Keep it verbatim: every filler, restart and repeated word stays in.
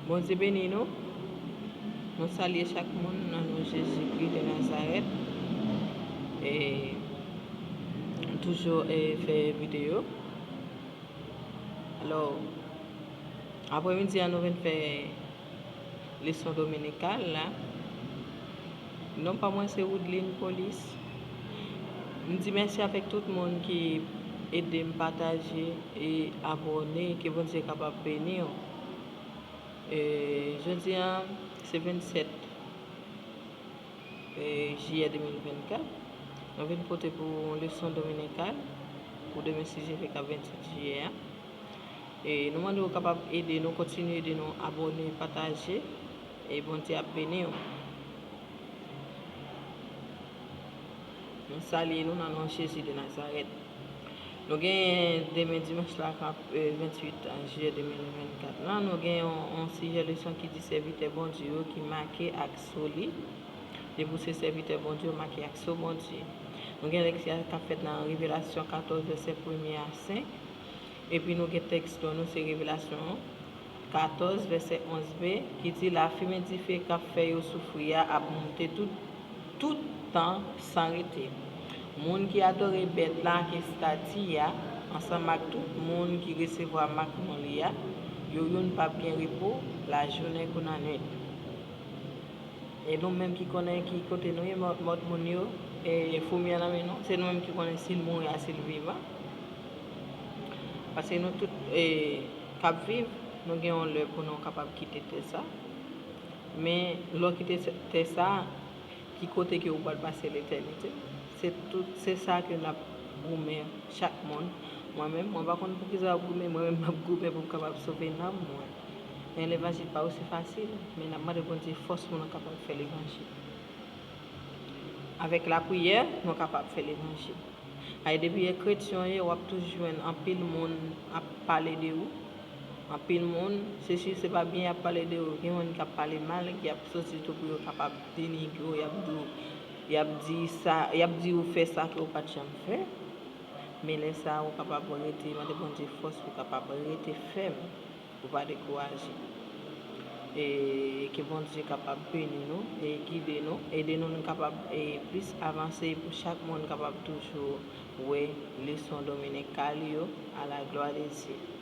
Bondye beni nou. Nou salye chak moun nan non Jezikri de Nazarèt. E toujou e fè videyo. Alò, aprèmidi a nou vin fè leson dominikal la. Non pa mwen se Woodline Polis. M di mèsi avèk tout moun ki ede m pataje e abòne. Ke Bondye kapab beni w. E, jodi a, se vennsèt e, jiyè de mil vennkat. Nou vin pote pou yon leson dominikal pou demen, si Dye vle, k ap ventuit jiyè a. E, nou mande w kapab ede nou, kontinye ede nou, abòne, pataje, e Bondye ap beni w. Nou salye nou nan non Jezi de Nazarèt. Nou genyen demen dimanch la, k ap, e, ventuit jiyè de mil vennkat la, nou gen yon, yon sijè leson ki di sèvitè Bondye yo ki make ak so li. Depi w se sèvitè Bondye, w make ak so Bondye. Nou gen leksyon k ap fèt nan Revelasyon katòz, vèsè premye a senk. Epi nou gen tèks nou, se Revelasyon katòz, vèsè onz b, ki di, lafimen dife k ap fè yo soufri a ap monte tout, tout tan san rete. Moun ki adore bèt la ak estati a, ansanm ak tout moun ki resevwa mak non li a, yo youn p ap gen repo lajounen kou nannuit. E nou menm ki konnen ki kote nou ye, mò-, mòt moun yo, e foumi an nan men nou, se nou menm ki konnen si l mouri a si l vivan. Paske nou tout, e, k ap viv, nou gen yon lè pou nou kapab kite tè sa. Men lè w kite tè sa, ki kote ke ou pral pase letènite? Se tout, se sa ke n ap goumen chak moun. Mwen menm, mwen pa konn poukisa w ap goumen, mwen menm m ap goumen pou m kapab sove nanm mwen. Men levanjil pa osi fasil, men n ap mande Bondye fòs pou nou kapab fè levanjil. Avèk lapriyè, nou kapab fè levanjil. Ay, depi e kretyen w ye, w ap toujou jwenn anpil moun ap pale de ou. Anpil moun, se si se pa byen y ap pale de ou, gen moun k ap pale mal, ki ap soti tou pou yo kapab denigre w, y ap di w, y ap di sa, y ap di ou fè sa ke ou pa t janm fè. Men lè sa a, ou kapab rete, mande Bondye fòs pou w kapab rete fèm, pou w pa dekouraje. E ke Bondye kapab beni nou e gide nou, ede nou, nou kapab, e, plis avanse pou chak moun kapab toujou wè leson dominikal yo, à la gloire de Dieu.